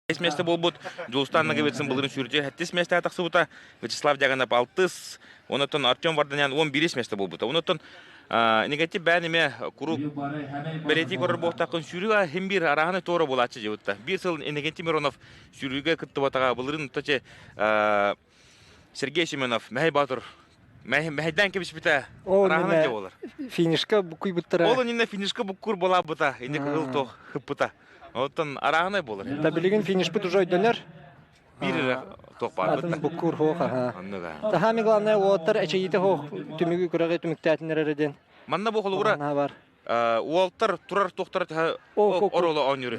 Миэстэ буолбут Дьулустаан Ноговицын былырын сүүрдүү 7 миэстэҕэ тахсыбыта, Вячеслав Дьаганов алтыс, онуттан Артем Варданян 11 миэстэ буолбута. Онуттан негатив бээн эмэ куруук бэлиэтии көрөр буолтаххын сүүрүүгэ хим биир арааһынай туора буолааччы дьыбытта. Биир сыл Иннокентий Миронов сүүрүүгэ кыттыбатаҕа былырын тачы Сергей Семенов Мэһэй Боотур мэһэйдээн кэбиспитэ арааһынай дьэ буолар. Финишка буккуйбуттара. Ол иннинэ финишка буккур буолаабыта, инни кыһыл туох хыппыта. Оттон арааһынай буолар. Да билигин финишпит уже өйдөнөр. Биир эрэ туох баар Атын буккур хоох аха. Оннук Саамай главное уолаттар эчэйиитэ хоох түмүгү күрэҕи түмүктээтиннэр эрэ диэн. Манна бу холобура бар. Уолтар турар туохтара ороло оонньуур.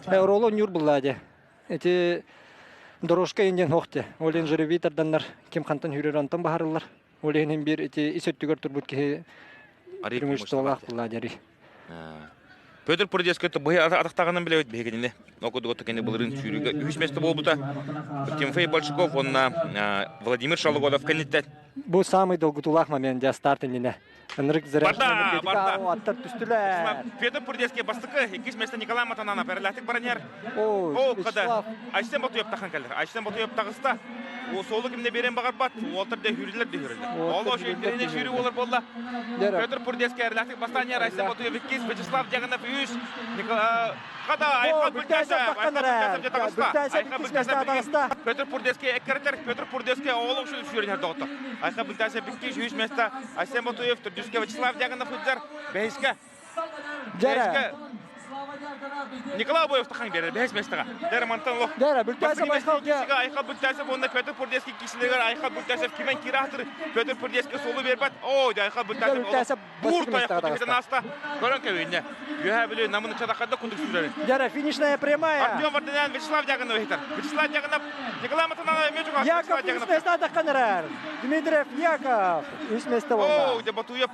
Ороло оонньуур буллаа дии. Ити дорожка индиан хоох Ол иһин жеребий тарданнар ким хантан хүрэр онтон баһарыллар. Ол иһин биир ити ис өттүгэр турбут киһи преимуществолаах буллаа диэри. Петр Пурдеска быһы атахтаҕынан билэбит биһигинини. Окудугата кини былырын сүүрүүгэ үһүс место буолбута. Тимофей Большаков уонна Владимир Шалогодов кэнниттэн. Бу самый долгутуулаах момент дьэ старт иннинэ. Ынырык Барда, барда. Аттар түстүлэр. Петр Пурдески бастакы, иккис место Николай Матананов. Эрэлээхтик баранер. О, када. Айсен Ботуев тахан кэлэр. Айсен Ботуев таҕыста. Суолу кимне берен баҕарбат. Уолтар да хүрүлэр да хүрүлэр. Ол ошо интеллигент сүүрүү болар болла. Петр Пурдески эрэлээхтик бастаан Айсен Ботуев иккис, Вячеслав Дьаганов үс, Николай Хата Айхал Бүлтәсәп, Айхал Бүлтәсәп таҕыста. Айхал Бүлтәсәп Петр Пурдески эккеретер, Петр Пурдески оҕолоох шүл сүүрүн доҕотто. Айхал Бүлтәсәп икки үс место, Айсен Ботуев төрдүскэ Вячеслав Дьаганов сылдьар, бэһискэ. Бэһискэ Николай Обоев тахан берер, бэһис местаҕа. Дэр мантан лох. Дэр, Бүлтәсәп Айхал Айхал Бүлтәсәп уонна Петр Пурдески кисилеригэр Айхал Бүлтәсәп кимэн киирахтыр, Петр Пурдески суолу бербат. О, Айхал Бүлтәсәп Бур тайах кутун ааста. Көрөн кэбинне. Үөһээ Бүлүү намын ыччатаххарда кудук сүүрэрин. Дьара, финишная прямая. Артем Варданян Вячеслав Дьаганов иһитэр. Вячеслав Дьаганов Николай Матананов эмиэ чугас. Яков үс места таххан эрэр. Дмитриев Яков үс места болла. О, де Батуев.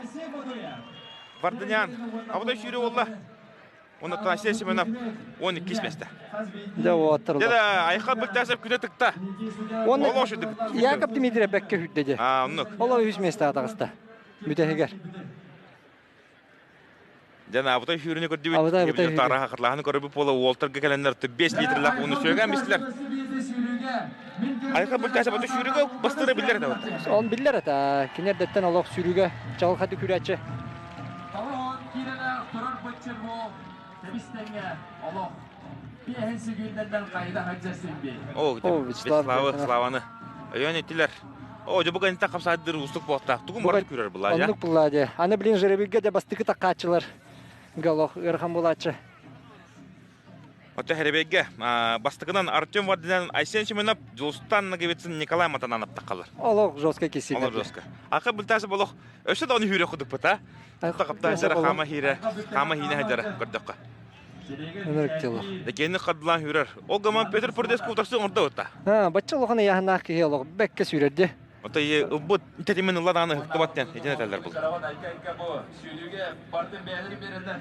Варданян. Абыдай сүүрүү болла. Оны Тасия Семенов 12 месте. Дьэ, уоттар. Дьэ, Айхал Быктасов күнэ тыкта. Ол Яков Дмитриев бэккэ хүрдэ дьэ. А, оннук. Ол үс места таҕыста. Бүтэһигэр. Дьэ, абытай сүүрүнү көрдүбүт. Абытай, абытай Тараха хатылаһаны көрбүт буола уолтарга кэлэннэр 5 литрлах ууну сүөгэн бистилэр. Айха бүлтәсэ бatu сүүрүгө бастыра биллэр этэ. Он биллэр этэ. Кини эрдэттэн олох сүүрүгө чаҕылхайдык күрээччи. О, Вячеславы, Славаны. Өйөн итилер. О, дьэ бу кэнниттэн хапсаайдыр уустук буолтаах. Тугун барыт күрэр булаа дьэ. Оннук булаа дьэ. Аны блин жеребилге дьэ бастыкы таккааччылар голох ыарахан булааччы. Оттон Хэребейге бастакынан Артем Вардинян, Айсен Семенов, Дьулустан Ноговицын, Николай Матананов тахалар. Олох жестко кисилер. Олох жестко. Ака бүлтәсе болох өссө да оны хүрэ кудукпут а. Тақаптайсара хама хире, хама хине хадара көрдөккө. Ынырык дело. Декени хадылан хүрэр. Ол гаман Петр Пурдес кутарсы оңордо утта. А, бачча улахан ыйааһыннаах киһи олох бэккэ сүүрэрди. Ото ылбыт тэтимин ылла даҕаны ыһыктыбат диэн итин этэллэр бұл.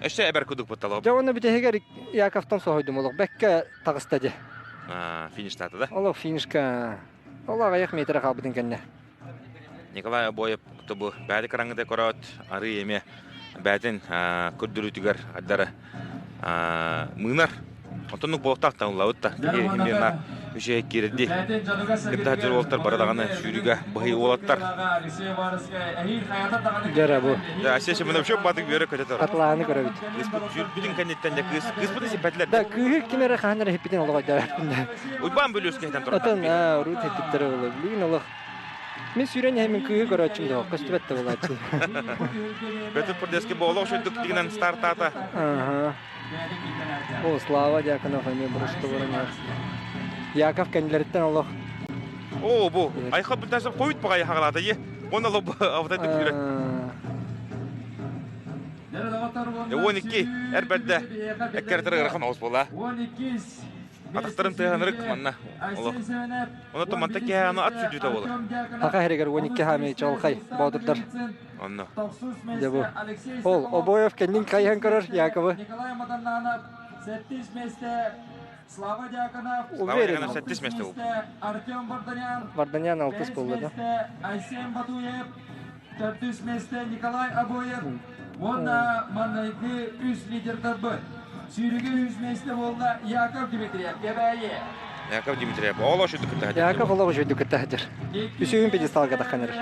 Өссө эбэр кудук буттала. Дьэ уонна бүтэһигэр Яковтан соһуйдум олох бэккэ таҕыста дии. Фиништаата да? Олох финишка. Ол аҕыйах метр хаалбытын кэннэ. Николай Обоев тобу бэйди караңгыда көрөөт арыы эмиэ бэйэтин көрдөрүүтүгэр ардары мыынар. Онтоннук буолуохтаах таҥыллабыт да. Киһи үчүгэй киирэрди. Кытта дьыл уолаттар бары даҕаны сүүрүүгэ быһый уолаттар. Дьэ бу. Асия Семенов вообще батык үөрэ көтө турар. Атлааны көрөбүт. Кыыспыт сүүрбүтүн кэнниттэн дьэ кыыс кыыспытын сиппэтилэр. Да кыыһы ким эрэ хаһан эрэ хиппитин олох өйдөөбөппүн да. Уйбаан Бүлүүскэ хитэн турар. Отон урут хиппиттэрэ буолуо. Билигин олох Мин сүүрэн иһэммин кыыһы көрөөччүм да көстүбэт да буолааччы. Петр Пурдески буолуох шүрдүк тигинэн стартаата. Ага. О, Слава Дьяконов эмиэ бурушта баран Яков кэннилэриттэн олох. О, бу Айха бүлтәсеп қойут бағай хағалады, е. Оны лоб авдайды күрі. 12 эр бэрдэ эккертер ырахан оҕус буола. Атахтарын тыаһанырык манна олох. Онно манта киһи аны ат сүдүтэ буолар. Аха хэригэр 12 хаамый чолхай боодурдар. Онно. Дьэ бу. Ол Обоев кэннин хайыһан көрөр Яковы. Сэттис месте Слава Дьяконов. Слава Дьяконов сэттис месте был. Артем Варданян. Варданян алтыс болду да. Айсен Батуев. Төрдүс месте Николай Обоев. Уонна маннайгы үс лидердарбыт. Сүүрүгү үс миэстэ буолла Яков Дмитриев, Кэбээйи. Яков Дмитриев, ол ошуйду кытта Яков олох ошуйду кытта хадыр. Үсүһүн пьедесталга таххан эрэр.